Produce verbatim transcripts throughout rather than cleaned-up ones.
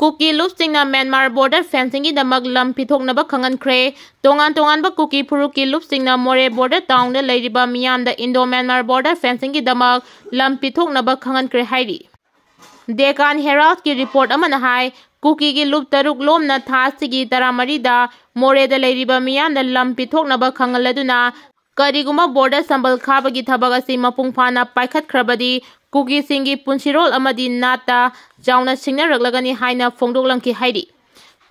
ꯀꯨꯀꯤ ꯂꯨꯞꯁꯤꯡꯅ Myanmar border ꯐꯦꯟꯁꯤꯡꯒꯤꯗꯃꯛ ꯂꯝ ꯄꯤꯊꯣꯛꯅꯕ ꯈꯪꯍꯟꯈ꯭ꯔꯦ꯫ ꯇꯣꯉꯥꯟ ꯇꯣꯉꯥꯟꯕ ꯀꯨꯀꯤ ꯐꯨꯔꯨꯞꯀꯤ ꯂꯨꯞꯁꯤꯡꯅ ꯃꯣꯔꯦ ꯕꯣꯔꯗꯔ ꯇꯥꯎꯟꯗ ꯂꯩꯔꯤꯕ ꯃꯤꯌꯥꯝꯗ ꯏꯟꯗꯣ ꯃ꯭ꯌꯥꯟꯃꯥꯔ ꯕꯣꯔꯗꯔ ꯐꯦꯟꯁꯤꯡꯒꯤꯗꯃꯛ ꯂꯝ ꯄꯤꯊꯣꯛꯅꯕ ꯈꯪꯍꯟꯈ꯭ꯔꯦ ꯍꯥꯏꯔꯤ꯫ ꯗꯦꯀꯥꯟ ꯍꯦꯔꯥꯜꯗꯀꯤ ꯔꯤꯄꯣꯔꯠ ꯑꯃꯅ ꯍꯥꯏ, ꯀꯨꯀꯤꯒꯤ ꯂꯨꯞ ꯇꯔꯨꯛ ꯂꯣꯝꯅ ꯊꯥ ꯑꯁꯤꯒꯤ ꯇꯔꯥꯃꯔꯤꯗ ꯃꯣꯔꯦꯗ ꯂꯩꯔꯤꯕ ꯃꯤꯌꯥꯝꯗ ꯂꯝ ꯄꯤꯊꯣꯛꯅꯕ ꯈꯪꯍꯜꯂꯗꯨꯅ, ꯀꯔꯤꯒꯨꯝꯕ ꯕꯣꯔꯗꯔ ꯁꯝꯕꯜ ꯈꯥꯕꯒꯤ ꯊꯕꯛ ꯑꯁꯤ ꯃꯄꯨꯡ ꯐꯥꯅ ꯄꯥꯏꯈꯠꯈ꯭ꯔꯕꯗꯤ, ꯀꯨꯀꯤꯁꯤꯡꯒꯤ ꯄꯨꯟꯁꯤꯔꯣꯜ ꯑꯃꯗꯤ ꯅꯥꯠꯇ ꯆꯥꯎꯅ ꯁꯤꯡꯅꯔꯛꯂꯒꯅꯤ ꯍꯥꯏꯅ ꯐꯣꯡꯗꯣꯛꯂꯝꯈꯤ ꯍꯥꯏꯔꯤ꯫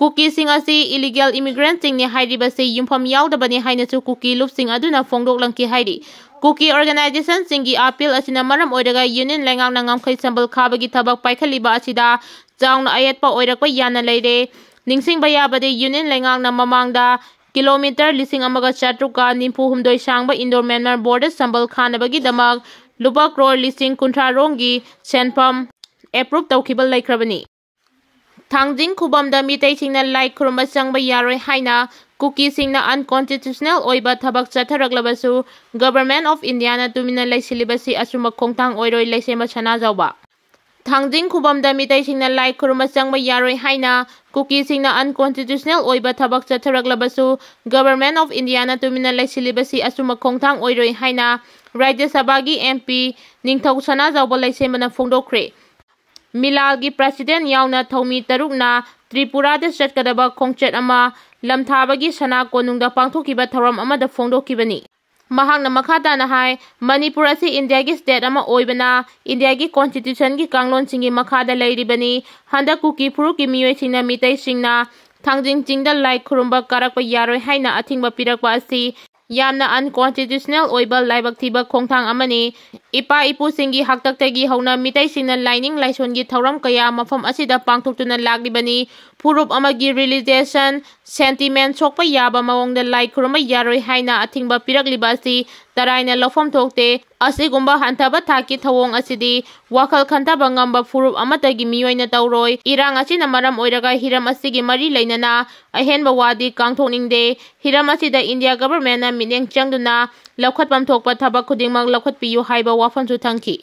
ꯀꯨꯀꯤꯁꯤꯡ ꯑꯁꯤ ꯏꯂꯤꯒꯦꯜ ꯏꯃꯤꯒ꯭ꯔꯦꯟꯠꯁꯤꯡꯅꯤ ꯍꯥꯏꯔꯤꯕꯁꯤ ꯌꯨꯝꯐꯝ ꯌꯥꯎꯗꯕꯅꯤ ꯍꯥꯏꯅꯁꯨ ꯀꯨꯀꯤ ꯂꯨꯞꯁꯤꯡ ꯑꯗꯨꯅ ꯐꯣꯡꯗꯣꯛꯂꯝꯈꯤ ꯍꯥꯏꯔꯤ꯫ ꯀꯨꯀꯤ ꯑꯣꯔꯒꯅꯥꯏꯖꯦꯁꯟꯁꯤꯡꯒꯤ ꯑꯥꯄꯤꯜ ꯑꯁꯤꯅ ꯃꯔꯝ ꯑꯣꯏꯔꯒ ꯌꯨꯅꯤꯌꯟ ꯂꯩꯉꯥꯛꯅ ꯉꯝꯈꯩ ꯁꯝꯕꯜ ꯈꯥꯕꯒꯤ ꯊꯕꯛ ꯄꯥꯏꯈꯠꯂꯤꯕ ꯑꯁꯤꯗ ꯆꯥꯎꯅ ꯑꯌꯦꯠꯄ ꯑꯣꯏꯔꯛꯄ ꯌꯥꯅ ꯂꯩꯔꯦ꯫ ꯅꯤꯡꯁꯤꯡꯕ ꯌꯥꯕꯗꯤ, ꯌꯨꯅꯤꯌꯟ ꯂꯩꯉꯥꯛꯅ ꯃꯃꯥꯡꯗ ꯀꯤꯂꯣꯃꯤꯇꯔ ꯂꯤꯁꯤꯡ ꯑꯃꯒ ꯆꯥꯇ꯭ꯔꯨꯛꯀ ꯅꯤꯐꯨ ꯍꯨꯝꯗꯣꯏ ꯁꯥꯡꯕ ꯏꯟꯗꯣ ꯃ꯭ꯌꯥꯟꯃꯥꯔ ꯕꯣꯔꯗꯔ ꯁꯝꯕꯜ ꯈꯥꯅꯕꯒꯤꯗꯃꯛ ꯂꯨꯄꯥ ꯀ꯭ꯔꯣꯔ ꯂꯤꯁꯤꯡ ꯀꯨꯟꯊ꯭ꯔꯥ ꯔꯣꯝꯒꯤ ꯁꯦꯟꯐꯝ ꯑꯦꯄ꯭ꯔꯨꯞ ꯇꯧꯈꯤꯕ ꯂꯩꯈ꯭ꯔꯕꯅꯤ꯫ ꯊꯥꯡꯖꯤꯡ ꯈꯨꯕꯝꯗ ꯃꯤꯇꯩꯁꯤꯡꯅ ꯂꯥꯏ ꯈꯨꯔꯨꯝꯕ ꯆꯪꯕ ꯌꯥꯔꯣꯏ ꯍꯥꯏꯅ ꯀꯨꯀꯤꯁꯤꯡꯅ ꯑꯟꯀꯣꯟꯁꯇꯤꯇ꯭ꯌꯨꯁꯅꯦꯜ ꯑꯣꯏꯕ ꯊꯕꯛ ꯆꯠꯊꯔꯛꯂꯕꯁꯨ, ꯒꯚꯔꯟꯃꯦꯟꯠ ꯑꯣꯐ ꯏꯟꯗꯤꯌꯥꯅ ꯇꯨꯃꯤꯟꯅ ꯂꯩꯁꯤꯜꯂꯤꯕꯁꯤ ꯑꯆꯨꯝꯕ ꯈꯣꯡꯊꯥꯡ ꯑꯣꯏꯔꯣꯏ, ꯂꯩꯁꯦꯝꯕ ꯁꯅꯥꯖꯥꯎꯕ꯫ ꯊꯥꯡꯖꯤꯡ ꯈꯨꯕꯝꯗ ꯃꯤꯇꯩꯁꯤꯡꯅ ꯂꯥꯏ ꯈꯨꯔꯨꯝꯕ ꯆꯪꯕ ꯌꯥꯔꯣꯏ ꯍꯥꯏꯅ ꯀꯨꯀꯤꯁꯤꯡꯅ ꯑꯟꯀꯣꯟꯁꯇꯤꯇ꯭ꯌꯨꯁꯅꯦꯜ ꯑꯣꯏꯕ ꯊꯕꯛ ꯆꯠꯊꯔꯛꯂꯕꯁꯨ, ꯒꯚꯔꯟꯃꯦꯟꯠ ꯑꯣꯐ ꯏꯟꯗꯤꯌꯥꯅ ꯇꯨꯃꯤꯟꯅ ꯂꯩꯁꯤꯜꯂꯤꯕꯁꯤ ꯑꯆꯨꯝꯕ ꯈꯣꯡꯊꯥꯡ ꯑꯣꯏꯔꯣꯏ ꯍꯥꯏꯅ ꯔꯥꯖ꯭ꯌ ꯁꯚꯥꯒꯤ ꯑꯦꯝ ꯄꯤ ꯅꯤꯡꯊꯧ ꯁꯅꯥꯖꯥꯎꯕ ꯂꯩꯁꯦꯝꯕꯅ ꯐꯣꯡꯗꯣꯛꯈ꯭ꯔꯦ꯫ ꯃꯤꯂꯥꯜꯒꯤ ꯄ꯭ꯔꯦꯁꯤꯗꯦꯟꯠ ꯌꯥꯎꯅ ꯊꯧꯃꯤ ꯇꯔꯨꯛꯅ ꯇ꯭ꯔꯤꯄꯨꯔꯥꯗ ꯆꯠꯀꯗꯕ ꯈꯣꯡꯆꯠ ꯑꯃ ꯂꯝꯊꯥꯕꯒꯤ ꯁꯅꯥ ꯀꯣꯅꯨꯡꯗ ꯄꯥꯡꯊꯣꯛꯈꯤꯕ ꯊꯧꯔꯝ ꯑꯃꯗ ꯐꯣꯡꯗꯣꯛꯈꯤꯕꯅꯤ꯫ ꯃꯍꯥꯛꯅ ꯃꯈꯥ ꯇꯥꯅ ꯍꯥꯏ, ꯃꯅꯤꯄꯨꯔ ꯑꯁꯤ ꯏꯟꯗꯤꯌꯥꯒꯤ ꯁ꯭ꯇꯦꯠ ꯑꯃ ꯑꯣꯏꯕꯅ ꯏꯟꯗꯤꯌꯥꯒꯤ ꯀꯣꯟꯁꯇꯤꯇ꯭ꯌꯨꯁꯟꯒꯤ ꯀꯥꯡꯂꯣꯟꯁꯤꯡꯒꯤ ꯃꯈꯥꯗ ꯂꯩꯔꯤꯕꯅꯤ꯫ ꯍꯟꯗꯛ ꯀꯨꯀꯤ ꯐꯨꯔꯨꯞꯀꯤ ꯃꯤꯑꯣꯏꯁꯤꯡꯅ ꯃꯤꯇꯩꯁꯤꯡꯅ ꯊꯥꯡꯖꯤꯡ ꯆꯤꯡꯗ ꯂꯥꯏ ꯈꯨꯔꯨꯝꯕ ꯀꯥꯔꯛꯄ ꯌꯥꯔꯣꯏ ꯍꯥꯏꯅ ꯑꯊꯤꯡꯕ ꯄꯤꯔꯛꯄ ꯑꯁꯤ ꯌꯥꯝꯅ ꯑꯟꯀꯣꯟꯁꯇꯤꯇ꯭ꯌꯨꯁꯅꯦꯜ ꯑꯣꯏꯕ ꯂꯥꯏꯕꯛ ꯊꯤꯕ ꯈꯣꯡꯊꯥꯡ ꯑꯃꯅꯤ꯫ ꯏꯄꯥ ꯏꯄꯨꯁꯤꯡꯒꯤ ꯍꯥꯛꯇꯛꯇꯒꯤ ꯍꯧꯅ ꯃꯤꯇꯩꯁꯤꯡꯅ ꯂꯥꯏꯅꯤꯡ ꯂꯥꯏꯁꯣꯟꯒꯤ ꯊꯧꯔꯝ ꯀꯌꯥ ꯃꯐꯝ ꯑꯁꯤꯗ ꯄꯥꯡꯊꯣꯛꯇꯨꯅ ꯂꯥꯛꯂꯤꯕꯅꯤ꯫ ꯐꯨꯔꯨꯞ ꯑꯃꯒꯤ ꯔꯤꯂꯤꯖꯤꯌꯦꯁꯟ ꯁꯦꯟꯇꯤꯃꯦꯟꯠ ꯁꯣꯛꯄ ꯌꯥꯕ ꯃꯑꯣꯡꯗ ꯂꯥꯏ ꯈꯨꯔꯨꯝꯕ ꯌꯥꯔꯣꯏ ꯍꯥꯏꯅ ꯑꯊꯤꯡꯕ ꯄꯤꯔꯛꯂꯤꯕ ꯑꯁꯤ ꯇꯔꯥꯏꯅ ꯂꯧꯐꯝ ꯊꯣꯛꯇꯦ꯫ ꯑꯁꯤꯒꯨꯝꯕ ꯍꯟꯊꯕ ꯊꯥꯛꯀꯤ ꯊꯧꯑꯣꯡ ꯑꯁꯤꯗꯤ ꯋꯥꯈꯜ ꯈꯟꯊꯕ ꯉꯝꯕ ꯐꯨꯔꯨꯞ ꯑꯃꯠꯇꯒꯤ ꯃꯤꯑꯣꯏꯅ ꯇꯧꯔꯣꯏ꯫ ꯏꯔꯥꯡ ꯑꯁꯤꯅ ꯃꯔꯝ ꯑꯣꯏꯔꯒ ꯍꯤꯔꯝ ꯑꯁꯤꯒꯤ ꯃꯔꯤ ꯂꯩꯅꯅ ꯑꯍꯦꯟꯕ ꯋꯥꯗꯤ ꯀꯥꯡꯊꯣꯛꯅꯤꯡꯗꯦ꯫ ꯍꯤꯔꯝ ꯑꯁꯤꯗ ꯏꯟꯗꯤꯌꯥ ꯒꯚꯔꯟꯃꯦꯟꯠꯅ ꯃꯤꯠꯌꯦꯡ ꯆꯪꯗꯨꯅ ꯂꯧꯈꯠꯐꯝ ꯊꯣꯛꯄ ꯊꯕꯛ ꯈꯨꯗꯤꯡꯃꯛ ꯂꯧꯈꯠꯄꯤꯌꯨ ꯍꯥꯏꯕ ꯋꯥꯐꯝꯁꯨ ꯊꯝꯈꯤ꯫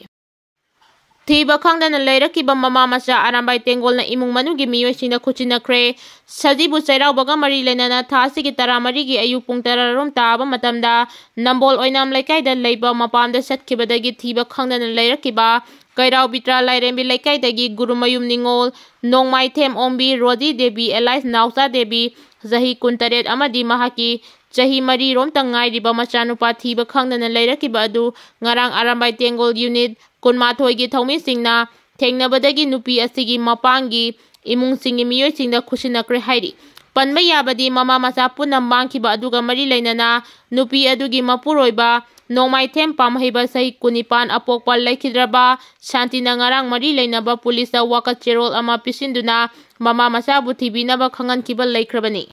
ꯊꯤꯕ ꯈꯪꯗꯅ ꯂꯩꯔꯛꯈꯤꯕ ꯃꯃꯥ ꯃꯆꯥ ꯑꯔꯥꯝꯕꯥꯏ ꯇꯦꯡꯒꯣꯜꯅ ꯏꯃꯨꯡ ꯃꯅꯨꯡꯒꯤ ꯃꯤꯑꯣꯏꯁꯤꯡꯗ ꯈꯨꯠꯁꯤꯟꯅꯈ꯭ꯔꯦ꯫ ꯁꯖꯤꯕꯨ ꯆꯩꯔꯥꯎꯕꯒ ꯃꯔꯤ ꯂꯩꯅꯅ ꯊꯥ ꯑꯁꯤꯒꯤ ꯇꯔꯥꯃꯔꯤꯒꯤ ꯑꯌꯨꯛ ꯄꯨꯡ ꯇꯔꯥꯔꯣꯝ ꯇꯥꯕ ꯃꯇꯝꯗ ꯅꯝꯕꯣꯜ ꯑꯣꯏꯅꯥꯝ ꯂꯩꯀꯥꯏꯗ ꯂꯩꯕ ꯃꯄꯥꯝꯗ ꯆꯠꯈꯤꯕꯗꯒꯤ ꯊꯤꯕ ꯈꯪꯗꯅ ꯂꯩꯔꯛꯈꯤꯕ ꯀꯩꯔꯥꯎ ꯕꯤꯇ꯭ꯔꯥ ꯂꯥꯏꯔꯦꯝꯕꯤ ꯂꯩꯀꯥꯏꯗꯒꯤ ꯒꯨꯔꯨꯃꯌꯨꯝ ꯅꯤꯉꯣꯜ, ꯅꯣꯡꯃꯥꯏꯊꯦꯝ ꯑꯣꯡꯕꯤ, ꯔꯣꯗꯤ ꯗꯦꯕꯤ alias ꯅꯥꯎꯆꯥ ꯗꯦꯕꯤ, ꯆꯍꯤ ꯀꯨꯟꯇꯔꯦꯠ ꯑꯃꯗꯤ ꯃꯍꯥꯛꯀꯤ ꯆꯍꯤ ꯃꯔꯤꯔꯣꯝꯇ ꯉꯥꯏꯔꯤꯕ ꯃꯆꯥꯅꯨꯄꯥ ꯊꯤꯕ ꯈꯪꯗꯅ ꯂꯩꯔꯛꯈꯤꯕ ꯑꯗꯨ ꯉꯔꯥꯡ ꯑꯔꯥꯝꯕꯥꯏ ꯇꯦꯡꯒꯣꯜ unit ꯀꯨꯟꯃꯥꯊꯣꯏꯒꯤ ꯊꯧꯃꯤꯁꯤꯡꯅ ꯊꯦꯡꯅꯕꯗꯒꯤ ꯅꯨꯄꯤ ꯑꯁꯤꯒꯤ ꯃꯄꯥꯡꯒꯤ ꯏꯃꯨꯡꯁꯤꯡꯒꯤ ꯃꯤꯑꯣꯏꯁꯤꯡꯗ ꯈꯨꯠꯁꯤꯟꯅꯈ꯭ꯔꯦ ꯍꯥꯏꯔꯤ꯫ ꯄꯟꯕ ꯌꯥꯕꯗꯤ ꯃꯃꯥ ꯃꯆꯥ ꯄꯨꯟꯅ ꯃꯥꯡꯈꯤꯕ ꯑꯗꯨꯒ ꯃꯔꯤ ꯂꯩꯅꯅ ꯅꯨꯄꯤ ꯑꯗꯨꯒꯤ ꯃꯄꯨꯔꯣꯏꯕ ꯅꯣꯡꯃꯥꯏꯊꯦꯝ ꯄꯥꯝꯍꯩꯕ ꯆꯍꯤ ꯀꯨꯟꯅꯤꯄꯥꯟ ꯑꯄꯣꯛꯄ ꯂꯩꯈꯤꯗ꯭ꯔꯕ ꯁꯥꯟꯇꯤꯅ ꯉꯔꯥꯡ ꯃꯔꯤ ꯂꯩꯅꯕ ꯄꯨꯂꯤꯁꯇ ꯋꯥꯀꯠ ꯆꯦꯔꯣꯜ ꯑꯃ ꯄꯤꯁꯤꯟꯗꯨꯅ ꯃꯃꯥ ꯃꯆꯥꯕꯨ ꯊꯤꯕꯤꯅꯕ ꯈꯪꯍꯟꯈꯤꯕ ꯂꯩꯈ꯭ꯔꯕꯅꯤ꯫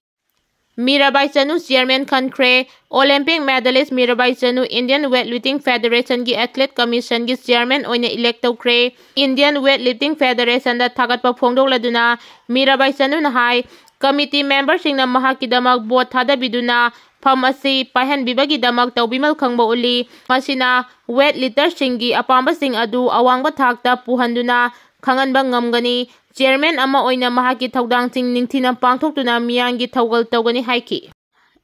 Mirabai Chanu chairman ꯈꯟꯈ꯭ꯔꯦ꯫ Olympic medalist Mirabai Chanu Indian Weightlifting Federation ꯒꯤ athlete commission ꯒꯤ chairman ꯑꯣꯏꯅ elect ꯇꯧꯈ꯭ꯔꯦ꯫ Indian Weightlifting Federation ꯗ ꯊꯥꯒꯠꯄ ꯐꯣꯡꯗꯣꯛꯂꯗꯨꯅ ꯃꯤꯔꯥꯕꯥꯏ ꯆꯅꯨꯅ ꯍꯥꯏ, committee member ꯁꯤꯡꯅ ꯃꯍꯥꯛꯀꯤꯗꯃꯛ vote ꯊꯥꯗꯕꯤꯗꯨꯅ ꯐꯝ ꯑꯁꯤ ꯄꯥꯏꯍꯟꯕꯤꯕꯒꯤꯗꯃꯛ ꯇꯧꯕꯤꯃꯜ ꯈꯪꯕ ꯎꯠꯂꯤ꯫ ꯃꯁꯤꯅ weight lifter ꯁꯤꯡꯒꯤ ꯑꯄꯥꯝꯕꯁꯤꯡ ꯑꯗꯨ ꯑꯋꯥꯡꯕ ꯊꯥꯛꯇ ꯄꯨꯍꯟꯗꯨꯅ ꯈꯪꯍꯟꯕ ꯉꯝꯒꯅꯤ꯫ Chairman ꯑꯃ ꯑꯣꯏꯅ ꯃꯍꯥꯛꯀꯤ ꯊꯧꯗꯥꯡꯁꯤꯡ ꯅꯤꯡꯊꯤꯅ ꯄꯥꯡꯊꯣꯛꯇꯨꯅ ꯃꯤꯌꯥꯝꯒꯤ ꯊꯧꯒꯜ ꯇꯧꯒꯅꯤ ꯍꯥꯏꯈꯤ꯫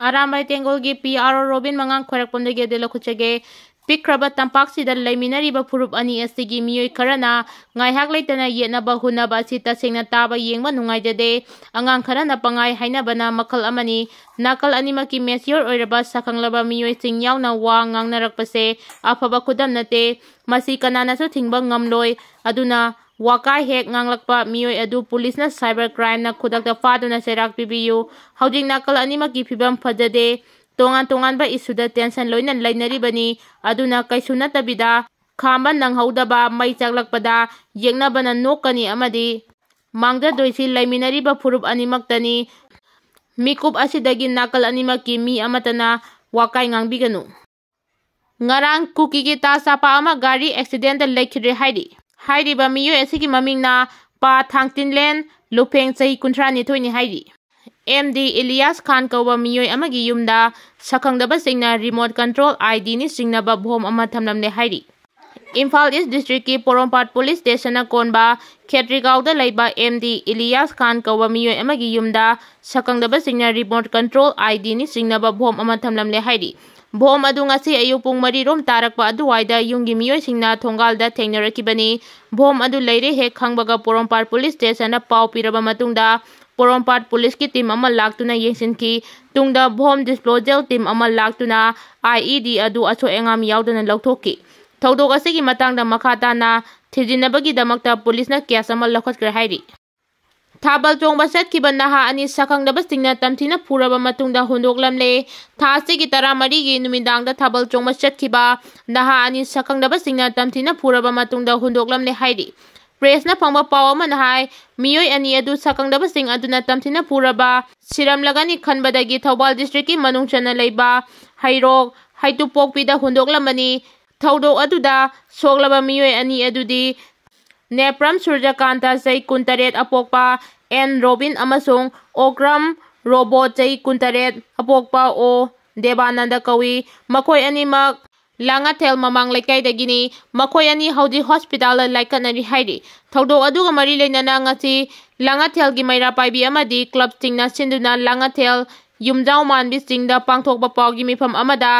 ꯑꯔꯥꯝꯕꯥꯏ ꯇꯦꯡꯒꯣꯜꯒꯤ P R O ꯔꯣꯕꯤꯟ ꯃꯉꯥꯡ ꯈꯣꯏꯔꯥꯛꯄꯝꯗꯒꯤ ꯑꯗꯨ ꯂꯧꯈꯠꯆꯒꯦ꯫ ꯄꯤꯛꯈ꯭ꯔꯕ ꯇꯝꯄꯥꯛꯁꯤꯗ ꯂꯩꯃꯤꯟꯅꯔꯤꯕ ꯐꯨꯔꯨꯞ ꯑꯅꯤ ꯑꯁꯤꯒꯤ ꯃꯤꯑꯣꯏ ꯈꯔꯅ ꯉꯥꯏꯍꯥꯛ ꯂꯩꯇꯅ ꯌꯦꯠꯅꯕ ꯍꯨꯟꯅꯕ ꯑꯁꯤ ꯇꯁꯦꯡꯅ ꯇꯥꯕ ꯌꯦꯡꯕ ꯅꯨꯡꯉꯥꯏꯖꯗꯦ꯫ ꯑꯉꯥꯡ ꯈꯔꯅ ꯄꯪꯍꯥꯏ ꯍꯥꯏꯅꯕꯅ ꯃꯈꯜ ꯑꯃꯅꯤ꯫ ꯅꯥꯀꯜ ꯑꯅꯤꯃꯛꯀꯤ mature ꯑꯣꯏꯔꯕ ꯁꯛꯈꯪꯂꯕ ꯃꯤꯑꯣꯏꯁꯤꯡ ꯌꯥꯎꯅ ꯋꯥ ꯉꯥꯡꯅꯔꯛꯄꯁꯦ ꯑꯐꯕ ꯈꯨꯗꯝ ꯅꯠꯇꯦ꯫ ꯃꯁꯤ ꯀꯅꯥꯅꯁꯨ ꯊꯤꯡꯕ ꯉꯝꯂꯣꯏ꯫ ꯑꯗꯨꯅ ꯋꯥꯀꯥꯏ ꯍꯦꯛ ꯉꯥꯡꯂꯛꯄ ꯃꯤꯑꯣꯏ ꯑꯗꯨ ꯄꯨꯂꯤꯁꯅ cyber crime ꯅ ꯈꯨꯗꯛꯇ ꯐꯥꯗꯨꯅ ꯆꯩꯔꯥꯛ ꯄꯤꯕꯤꯌꯨ꯫ ꯍꯧꯖꯤꯛ ꯅꯥꯀꯜ ꯑꯅꯤꯃꯛꯀꯤ ꯐꯤꯕꯝ ꯐꯖꯗꯦ꯫ ꯇꯣꯉꯥꯟ ꯇꯣꯉꯥꯟꯕ issue ꯗ tension ꯂꯣꯏꯅ ꯂꯩꯅꯔꯤꯕꯅꯤ꯫ ꯑꯗꯨꯅ ꯀꯩꯁꯨ ꯅꯠꯇꯕꯤꯗ ꯈꯥꯝꯕ ꯅꯪꯍꯧꯗꯕ ꯃꯩ ꯆꯥꯛꯂꯛꯄꯗ ꯌꯦꯛꯅꯕꯅ ꯅꯣꯛꯀꯅꯤ ꯑꯃꯗꯤ ꯃꯥꯡꯖꯗꯣꯏꯁꯤ ꯂꯩꯃꯤꯟꯅꯔꯤꯕ ꯐꯨꯔꯨꯞ ꯑꯅꯤꯃꯛꯇꯅꯤ꯫ ꯃꯤꯀꯨꯞ ꯑꯁꯤꯗꯒꯤ ꯅꯥꯀꯜ ꯑꯅꯤꯃꯛꯀꯤ ꯃꯤ ꯑꯃꯠꯇꯅ ꯋꯥꯀꯥꯏ ꯉꯥꯡꯕꯤꯒꯅꯨ꯫ ꯉꯔꯥꯡ ꯀꯨꯀꯤꯒꯤ ꯇꯥ ꯆꯥꯄꯥ ꯑꯃ ꯒꯥꯔꯤ accident ꯇ ꯂꯩꯈꯤꯗ꯭ꯔꯦ ꯍꯥꯏꯔꯤ꯫ ꯍꯥꯏꯔꯤꯕ ꯃꯤꯑꯣꯏ ꯑꯁꯤꯒꯤ ꯃꯃꯤꯡꯅ ꯄꯥ ꯊꯥꯡꯆꯤꯟꯂꯦꯟ ꯂꯨꯐꯦꯡ, ꯆꯍꯤ ꯀꯨꯟꯊ꯭ꯔꯥꯅꯤꯊꯣꯏꯅꯤ ꯍꯥꯏꯔꯤ꯫ M D ꯏꯂꯤꯌꯥꯁ ꯈꯥꯟ ꯀꯧꯕ ꯃꯤꯑꯣꯏ ꯑꯃꯒꯤ ꯌꯨꯝꯗ ꯁꯛꯈꯪꯗꯕꯁꯤꯡꯅ remote control I D ꯅ ꯆꯤꯡꯅꯕ bomb ꯑꯃ ꯊꯝꯂꯝꯂꯦ ꯍꯥꯏꯔꯤ꯫ ꯏꯝꯐꯥꯜ ꯏꯁ ꯗꯤꯁꯇ꯭ꯔꯤꯛꯀꯤ ꯄꯣꯔꯣꯝꯄꯥꯠ ꯄꯨꯂꯤꯁ ꯁ꯭ꯇꯦꯁꯟꯅ ꯀꯣꯟꯕ ꯈꯦꯇ꯭ꯔꯤꯒꯥꯎꯗ ꯂꯩꯕ ꯑꯦꯝ ꯗꯤ ꯏꯂꯤꯌꯥꯁ ꯈꯥꯟ ꯀꯧꯕ ꯃꯤꯑꯣꯏ ꯑꯃꯒꯤ ꯌꯨꯝꯗ ꯁꯛꯈꯪꯗꯕꯁꯤꯡꯅ ꯔꯤꯃꯣꯠ ꯀꯟꯇ꯭ꯔꯣꯜ ꯑꯥꯏ ꯗꯤꯅꯤ ꯆꯤꯡꯅꯕ ꯕꯣꯝ ꯑꯃ ꯊꯝꯂꯝꯂꯦ ꯍꯥꯏꯔꯤ꯫ ꯕꯣꯝ ꯑꯗꯨ ꯉꯁꯤ ꯑꯌꯨꯛ ꯄꯨꯡ ꯃꯔꯤ ꯔꯣꯝ ꯇꯥꯔꯛꯄ ꯑꯗꯨꯋꯥꯏꯗ ꯌꯨꯝꯒꯤ ꯃꯤꯑꯣꯏꯁꯤꯡꯅ ꯊꯣꯡꯒꯥꯜꯗ ꯊꯦꯡꯅꯔꯛꯈꯤꯕꯅꯤ꯫ ꯕꯣꯝ ꯑꯗꯨ ꯂꯩꯔꯦ ꯍꯦꯛ ꯈꯪꯕꯒ ꯄꯣꯔꯣꯝꯄꯥꯠ ꯄꯨꯂꯤꯁ ꯁ꯭ꯇꯦꯁꯟꯗ ꯄꯥꯎ ꯄꯤꯔꯕ ꯃꯇꯨꯡꯗ ꯄꯣꯔꯣꯝꯄꯥꯠ ꯄꯨꯂꯤꯁꯀꯤ ꯇꯤꯝ ꯑꯃ ꯂꯥꯛꯇꯨꯅ ꯌꯦꯡꯁꯤꯟꯈꯤ꯫ ꯇꯨꯡꯗ ꯕꯣꯝ ꯗꯤꯁꯄꯣꯖꯦꯜ ꯇꯤꯝ ꯑꯃ ꯂꯥꯛꯇꯨꯅ ꯑꯥꯏ ꯏ ꯗꯤ ꯑꯗꯨ ꯑꯁꯣꯏ ꯑꯉꯥꯝ ꯌꯥꯎꯗꯅ ꯂꯧꯊꯣꯛꯈꯤ꯫ ꯊꯧꯗꯣꯛ ꯑꯁꯤꯒꯤ ꯃꯇꯥꯡꯗ ꯃꯈꯥ ꯇꯥꯅ ꯊꯤꯖꯤꯟꯅꯕꯒꯤꯗꯃꯛꯇ ꯄꯨꯂꯤꯁꯅ ꯀꯦꯁ ꯑꯃ ꯂꯧꯈꯠꯈ꯭ꯔꯦ ꯍꯥꯏꯔꯤ꯫ ꯊꯥꯕꯜ ꯆꯣꯡꯕ ꯆꯠꯈꯤꯕ ꯅꯍꯥ ꯑꯅꯤ ꯁꯛꯈꯪꯗꯕꯁꯤꯡꯅ ꯇꯝꯊꯤꯅ ꯐꯨꯔꯕ ꯃꯇꯨꯡꯗ ꯍꯨꯟꯗꯣꯛꯂꯝꯂꯦ꯫ ꯊꯥ ꯑꯁꯤꯒꯤ ꯇꯔꯥꯃꯔꯤꯒꯤ ꯅꯨꯃꯤꯗꯥꯡꯗ ꯊꯥꯕꯜ ꯆꯣꯡꯕ ꯆꯠꯈꯤꯕ ꯅꯍꯥ ꯑꯅꯤ ꯁꯛꯈꯪꯗꯕꯁꯤꯡꯅ ꯇꯝꯊꯤꯅ ꯐꯨꯔꯕ ꯃꯇꯨꯡꯗ ꯍꯨꯟꯗꯣꯛꯂꯝꯂꯦ ꯍꯥꯏꯔꯤ꯫ ꯄ꯭ꯔꯦꯁꯅ ꯐꯪꯕ ꯄꯥꯎ ꯑꯃꯅ ꯍꯥꯏ, ꯃꯤꯑꯣꯏ ꯑꯅꯤ ꯑꯗꯨ ꯁꯛꯈꯪꯗꯕꯁꯤꯡ ꯑꯗꯨꯅ ꯇꯝꯊꯤꯅ ꯐꯨꯔꯕ ꯁꯤꯔꯝꯂꯒꯅꯤ ꯈꯟꯕꯗꯒꯤ ꯊꯧꯕꯥꯜ ꯗꯤꯁꯇ꯭ꯔꯤꯛꯀꯤ ꯃꯅꯨꯡ ꯆꯟꯅ ꯂꯩꯕ ꯍꯩꯔꯣꯛ ꯍꯩꯇꯨꯄꯣꯛꯄꯤꯗ ꯍꯨꯟꯗꯣꯛꯂꯝꯕꯅꯤ꯫ ꯊꯧꯗꯣꯛ ꯑꯗꯨꯗ ꯁꯣꯛꯂꯕ ꯃꯤꯑꯣꯏ ꯑꯅꯤ ꯑꯗꯨꯗꯤ ꯅꯦꯄ꯭ꯔꯝ ꯁꯨꯔꯖꯀꯥꯟꯇ, ꯆꯍꯤ ꯀꯨꯟꯇꯔꯦꯠ, ꯑꯄꯣꯛꯄ ꯑꯦꯟ ꯔꯣꯕꯤꯟ ꯑꯃꯁꯨꯡ ꯑꯣꯀ꯭ꯔꯝ ꯔꯣꯕꯣ, ꯆꯍꯤ ꯀꯨꯟꯇꯔꯦꯠ, ꯑꯄꯣꯛꯄ ꯑꯣ ꯗꯦꯕꯥꯅꯟꯗ ꯀꯧꯏ꯫ ꯃꯈꯣꯏ ꯑꯅꯤꯃꯛ ꯂꯥꯡꯉꯊꯦꯜ ꯃꯃꯥꯡ ꯂꯩꯀꯥꯏꯗꯒꯤꯅꯤ꯫ ꯃꯈꯣꯏ ꯑꯅꯤ ꯍꯧꯖꯤꯛ ꯍꯣꯁꯄꯤꯇꯥꯜꯗ ꯂꯥꯏꯀꯠꯅꯔꯤ ꯍꯥꯏꯔꯤ꯫ ꯊꯧꯗꯣꯛ ꯑꯗꯨꯒ ꯃꯔꯤ ꯂꯩꯅꯅ ꯉꯁꯤ ꯂꯥꯡꯉꯊꯦꯜꯒꯤ ꯃꯩꯔꯥ ꯄꯥꯏꯕꯤ ꯑꯃꯗꯤ ꯀ꯭ꯂꯕꯁꯤꯡꯅ ꯁꯤꯟꯗꯨꯅ ꯂꯥꯡꯉꯊꯦꯜ ꯌꯨꯝꯖꯥꯎ ꯃꯥꯟꯕꯤꯁꯤꯡꯗ ꯄꯥꯡꯊꯣꯛꯄ ꯄꯥꯎꯒꯤ ꯃꯤꯐꯝ ꯑꯃꯗ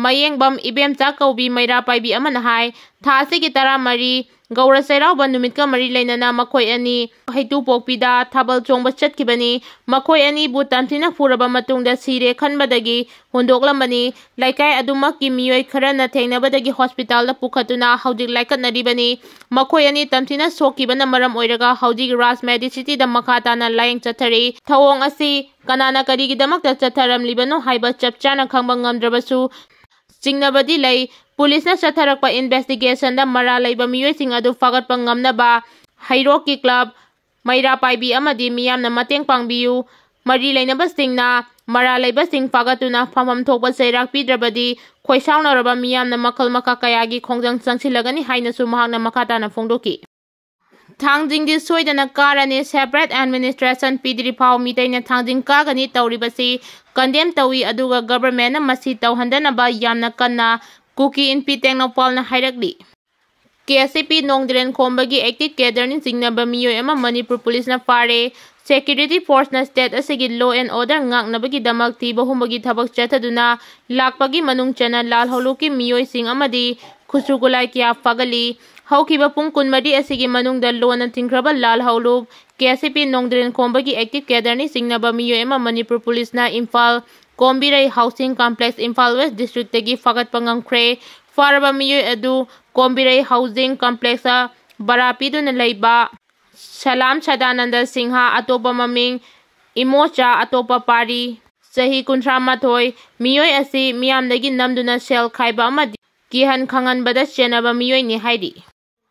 ꯃꯌꯦꯡꯕꯝ ꯏꯕꯦꯝꯆꯥ ꯀꯧꯕꯤ ꯃꯩꯔꯥ ꯄꯥꯏꯕꯤ ꯑꯃꯅ ꯍꯥꯏ, ꯊꯥ ꯑꯁꯤꯒꯤ ꯇꯔꯥꯃꯔꯤ ꯒꯧꯔ ꯆꯩꯔꯥꯎꯕ ꯅꯨꯃꯤꯠꯀ ꯃꯔꯤ ꯂꯩꯅꯅ ꯃꯈꯣꯏ ꯑꯅꯤ ꯍꯩꯇꯨꯄꯣꯛꯄꯤꯗ ꯊꯥꯕꯜ ꯆꯣꯡꯕ ꯆꯠꯈꯤꯕꯅꯤ꯫ ꯃꯈꯣꯏ ꯑꯅꯤꯕꯨ ꯇꯝꯊꯤꯅ ꯐꯨꯔꯕ ꯃꯇꯨꯡꯗ ꯁꯤꯔꯦ ꯈꯟꯕꯗꯒꯤ ꯍꯨꯟꯗꯣꯛꯂꯝꯕꯅꯤ꯫ ꯂꯩꯀꯥꯏ ꯑꯗꯨꯃꯛꯀꯤ ꯃꯤꯑꯣꯏ ꯈꯔꯅ ꯊꯦꯡꯅꯕꯗꯒꯤ ꯍꯣꯁꯄꯤꯇꯥꯜꯗ ꯄꯨꯈꯠꯇꯨꯅ ꯍꯧꯖꯤꯛ ꯂꯥꯏꯀꯠꯅꯔꯤꯕꯅꯤ꯫ ꯃꯈꯣꯏ ꯑꯅꯤ ꯇꯝꯊꯤꯅ ꯁꯣꯛꯈꯤꯕꯅ ꯃꯔꯝ ꯑꯣꯏꯔꯒ ꯍꯧꯖꯤꯛ ꯔꯥꯖ ꯃꯦꯗꯤꯁꯤꯇꯤꯗ ꯃꯈꯥ ꯇꯥꯅ ꯂꯥꯌꯦꯡ ꯆꯠꯊꯔꯤ꯫ ꯊꯧꯑꯣꯡ ꯑꯁꯤ ꯀꯅꯥꯅ ꯀꯔꯤꯒꯤꯗꯃꯛꯇ ꯆꯠꯊꯔꯝꯂꯤꯕꯅꯣ ꯍꯥꯏꯕ ꯆꯞ ꯆꯥꯅ ꯈꯪꯕ ꯉꯝꯗ꯭ꯔꯕꯁꯨ, ꯆꯤꯡꯅꯕꯗꯤ ꯂꯩ꯫ ꯄꯨꯂꯤꯁꯅ ꯆꯠꯊꯔꯛꯄ ꯏꯟꯚꯦꯁꯇꯤꯒꯦꯁꯟꯗ ꯃꯔꯥꯜ ꯂꯩꯕ ꯃꯤꯑꯣꯏꯁꯤꯡ ꯑꯗꯨ ꯐꯥꯒꯠꯄ ꯉꯝꯅꯕ ꯍꯩꯔꯣꯛꯀꯤ ꯀ꯭ꯂꯕ, ꯃꯩꯔꯥ ꯄꯥꯏꯕꯤ ꯑꯃꯗꯤ ꯃꯤꯌꯥꯝꯅ ꯃꯇꯦꯡ ꯄꯥꯡꯕꯤꯌꯨ꯫ ꯃꯔꯤ ꯂꯩꯅꯕꯁꯤꯡꯅ ꯃꯔꯥꯜ ꯂꯩꯕꯁꯤꯡ ꯐꯥꯒꯠꯇꯨꯅ ꯐꯝꯐꯝ ꯊꯣꯛꯄ ꯆꯩꯔꯥꯛ ꯄꯤꯗ꯭ꯔꯕꯗꯤ ꯈꯣꯏꯁꯥꯎꯅꯔꯕ ꯃꯤꯌꯥꯝꯅ ꯃꯈꯜ ꯃꯈꯥ ꯀꯌꯥꯒꯤ ꯈꯣꯡꯖꯪ ꯆꯪꯁꯤꯜꯂꯒꯅꯤ ꯍꯥꯏꯅꯁꯨ ꯃꯍꯥꯛꯅ ꯃꯈꯥ ꯇꯥꯅ ꯐꯣꯡꯗꯣꯛꯈꯤ꯫ ꯊꯥꯡꯖꯤꯡꯗꯤ ꯁꯣꯏꯗꯅ ꯀꯥꯔꯅꯤ, separate administration ꯄꯤꯗ꯭ꯔꯤꯐꯥꯎ ꯃꯤꯇꯩꯅ ꯊꯥꯡꯖꯤꯡ ꯀꯥꯒꯅꯤ ꯇꯧꯔꯤꯕꯁꯤ condemn ꯇꯧꯏ, ꯑꯗꯨꯒ governmentꯅ ꯃꯁꯤ ꯇꯧꯍꯟꯗꯅꯕ ꯌꯥꯝꯅ ꯀꯟꯅ ꯀꯨꯀꯤ ꯏꯟꯄꯤ ꯇꯦꯡꯅꯧꯄꯥꯜꯅ ꯍꯥꯏꯔꯛꯂꯤ꯫ ꯀꯦ ꯑꯦꯁ ꯁꯤ ꯄꯤ ꯅꯣꯡꯗ꯭ꯔꯦꯟ ꯈꯣꯝꯕꯒꯤ active cadreꯅꯤ ꯆꯤꯡꯅꯕ ꯃꯤꯑꯣꯏ ꯑꯃ ꯃꯅꯤꯄꯨꯔ ꯄꯨꯂꯤꯁꯅ ꯐꯥꯔꯦ꯫ Security forceꯅ state ꯑꯁꯤꯒꯤ law and order ꯉꯥꯛꯅꯕꯒꯤꯗꯃꯛ ꯊꯤꯕ ꯍꯨꯝꯕꯒꯤ ꯊꯕꯛ ꯆꯠꯊꯗꯨꯅ ꯂꯥꯛꯄꯒꯤ ꯃꯅꯨꯡ ꯆꯟꯅ ꯂꯥꯜꯍꯧꯂꯨꯞꯀꯤ ꯃꯤꯑꯣꯏꯁꯤꯡ ꯑꯃꯗꯤ ꯈꯨꯠꯁꯨ ꯈꯨꯠꯂꯥꯏ ꯀꯌꯥ ꯐꯥꯒꯠꯂꯤ꯫ ꯍꯧꯈꯤꯕ ꯄꯨꯡ ꯀꯨꯟꯃꯔꯤ ꯑꯁꯤꯒꯤ ꯃꯅꯨꯡꯗ ꯂꯣꯟꯅ ꯊꯤꯡꯈ꯭ꯔꯕ ꯂꯥꯜꯍꯧꯂꯨꯞ ꯀꯦ ꯑꯦꯁ ꯁꯤ ꯄꯤ ꯅꯣꯡꯗ꯭ꯔꯦꯟ ꯈꯣꯝꯕꯒꯤ active cadreꯅꯤ ꯆꯤꯡꯅꯕ ꯃꯤꯑꯣꯏ ꯑꯃ ꯃꯅꯤꯄꯨꯔ ꯄꯨꯂꯤꯁꯅ ꯏꯝꯐꯥꯜ ꯀꯣꯝꯕꯤꯔꯩ Housing Complex, ꯏꯝꯐꯥꯜ West districtꯇꯒꯤ ꯐꯥꯒꯠꯄ ꯉꯝꯈ꯭ꯔꯦ꯫ ꯐꯥꯔꯕ ꯃꯤꯑꯣꯏ ꯑꯗꯨ ꯀꯣꯝꯕꯤꯔꯩ Housing Complexꯇ ꯚꯔꯥ ꯄꯤꯗꯨꯅ ꯂꯩꯕ ꯁꯂꯥꯝ ꯁꯗꯥꯅꯟꯗ ꯁꯤꯡꯍ, ꯑꯇꯣꯞꯄ ꯃꯃꯤꯡ ꯏꯃꯣꯆꯥ, ꯑꯇꯣꯞꯄ ꯄꯥꯔꯤ, ꯆꯍꯤ ꯀꯨꯟꯊ꯭ꯔꯥ ꯃꯥꯊꯣꯏ, ꯃꯤꯑꯣꯏ ꯑꯁꯤ ꯃꯤꯌꯥꯝꯗꯒꯤ ꯅꯝꯗꯨꯅ ꯁꯦꯜ ꯈꯥꯏꯕ ꯑꯃꯗꯤ ꯀꯤꯍꯟ ꯈꯪꯍꯟꯕꯗ ꯆꯦꯟꯅꯕ ꯃꯤꯑꯣꯏꯅꯤ ꯍꯥꯏꯔꯤ꯫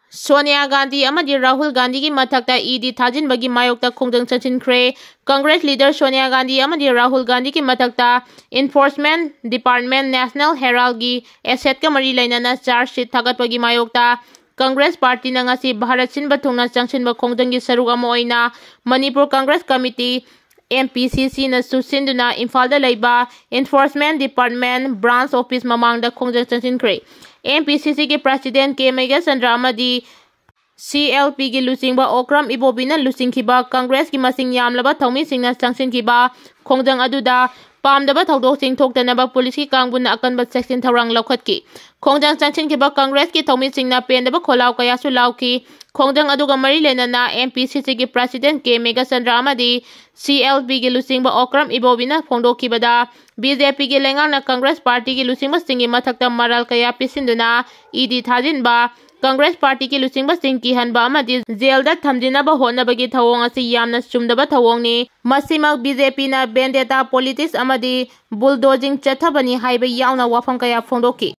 ꯁꯣꯅꯤꯌꯥ ꯒꯥꯟꯙꯤ ꯑꯃꯗꯤ ꯔꯥꯍꯨꯜ ꯒꯥꯟꯙꯤꯒꯤ ꯃꯊꯛꯇ ꯏ ꯗꯤ ꯊꯥꯖꯤꯟꯕꯒꯤ ꯃꯥꯌꯣꯛꯇ ꯈꯣꯡꯖꯪ ꯆꯪꯁꯤꯟꯈ꯭ꯔꯦ꯫ ꯀꯪꯒ꯭ꯔꯦꯁ leader ꯁꯣꯅꯤꯌꯥ ꯒꯥꯟꯙꯤ ꯑꯃꯗꯤ ꯔꯥꯍꯨꯜ ꯒꯥꯟꯙꯤꯒꯤ ꯃꯊꯛꯇ Enforcement Department National Heraldꯀꯤ assetꯀ ꯃꯔꯤ ꯂꯩꯅꯅ charge sheet ꯊꯥꯒꯠꯄꯒꯤ ꯃꯥꯌꯣꯛꯇ ꯀꯪꯒ꯭ꯔꯦꯁ ꯄꯥꯔꯇꯤꯅ ꯉꯁꯤ ꯚꯥꯔꯠ ꯁꯤꯟꯕ ꯊꯨꯡꯅ ꯆꯪꯁꯤꯟꯕ ꯈꯣꯡꯖꯪꯒꯤ ꯁꯔꯨꯛ ꯑꯃ ꯑꯣꯏꯅ Manipur Congress committee, M P ꯁꯤ ꯁꯤꯅꯁꯨ ꯁꯤꯟꯗꯨꯅ ꯏꯝꯐꯥꯜꯗ ꯂꯩꯕ Enforcement Department branch office ꯃꯃꯥꯡꯗ ꯈꯣꯡꯖꯪ ꯆꯪꯁꯤꯟꯈ꯭ꯔꯦ꯫ ꯑꯦꯝ ꯄꯤ ꯁꯤ ꯁꯤꯒꯤ president ꯀꯦ ꯃꯦꯘꯆꯟꯗ꯭ꯔ ꯑꯃꯗꯤ ꯁꯤ ꯑꯦꯜ ꯄꯤꯒꯤ ꯂꯨꯆꯤꯡꯕ ꯑꯣꯀ꯭ꯔꯝ ꯏꯕꯣꯕꯤꯅ ꯂꯨꯆꯤꯡꯈꯤꯕ ꯀꯪꯒ꯭ꯔꯦꯁꯀꯤ ꯃꯁꯤꯡ ꯌꯥꯝꯂꯕ ꯊꯧꯃꯤꯁꯤꯡꯅ ꯆꯪꯁꯤꯟꯈꯤꯕ ꯈꯣꯡꯖꯪ ꯑꯗꯨꯗ ꯄꯥꯝꯗꯕ ꯊꯧꯗꯣꯛꯁꯤꯡ ꯊꯣꯛꯇꯅꯕ ꯄꯨꯂꯤꯁꯀꯤ ꯀꯥꯡꯕꯨꯅ ꯑꯀꯟꯕ ꯆꯦꯛꯁꯤꯟ ꯊꯧꯔꯥꯡ ꯂꯧꯈꯠꯈꯤ꯫ ꯈꯣꯡꯖꯪ ꯆꯪꯁꯤꯟꯈꯤꯕ ꯀꯪꯒ꯭ꯔꯦꯁꯀꯤ ꯊꯧꯃꯤꯁꯤꯡꯅ ꯄꯦꯟꯗꯕ ꯈꯣꯜꯂꯥꯎ ꯀꯌꯥꯁꯨ ꯂꯥꯎꯈꯤ꯫ ꯈꯣꯡꯖꯪ ꯑꯗꯨꯒ ꯃꯔꯤ ꯂꯩꯅꯅ ꯑꯦꯝ ꯄꯤ ꯁꯤ ꯁꯤꯒꯤ president ꯀꯦ ꯃꯦꯘꯆꯟꯗ꯭ꯔ ꯑꯃꯗꯤ ꯁꯤ ꯑꯦꯜ ꯄꯤꯒꯤ ꯂꯨꯆꯤꯡꯕ ꯑꯣꯀ꯭ꯔꯝ ꯏꯕꯣꯕꯤꯅ ꯐꯣꯡꯗꯣꯛꯈꯤꯕꯗ, ꯕꯤ ꯖꯦ ꯄꯤꯒꯤ ꯂꯩꯉꯥꯛꯅ ꯀꯪꯒ꯭ꯔꯦꯁ ꯄꯥꯔꯇꯤꯒꯤ ꯂꯨꯆꯤꯡꯕꯁꯤꯡꯒꯤ ꯃꯊꯛꯇ ꯃꯔꯥꯜ ꯀꯌꯥ ꯄꯤꯁꯤꯟꯗꯨꯅ ꯏ ꯗꯤ ꯊꯥꯖꯤꯟꯕ, ꯀꯪꯒ꯭ꯔꯦꯁ ꯄꯥꯔꯇꯤꯒꯤ ꯂꯨꯆꯤꯡꯕꯁꯤꯡ ꯀꯤꯍꯟꯕ ꯑꯃꯗꯤ ꯖꯦꯜꯗ ꯊꯝꯖꯤꯟꯅꯕ ꯍꯣꯠꯅꯕꯒꯤ ꯊꯧꯑꯣꯡ ꯑꯁꯤ ꯌꯥꯝꯅ ꯆꯨꯝꯗꯕ ꯊꯧꯑꯣꯡꯅꯤ꯫ ꯃꯁꯤꯃꯛ ꯕꯤ ꯖꯦ ꯄꯤꯅ vendetta politics ꯑꯃꯗꯤ bulldozing ꯆꯠꯊꯕꯅꯤ ꯍꯥꯏꯕ ꯌꯥꯎꯅ ꯋꯥꯐꯝ ꯀꯌꯥ ꯐꯣꯡꯗꯣꯛꯈꯤ꯫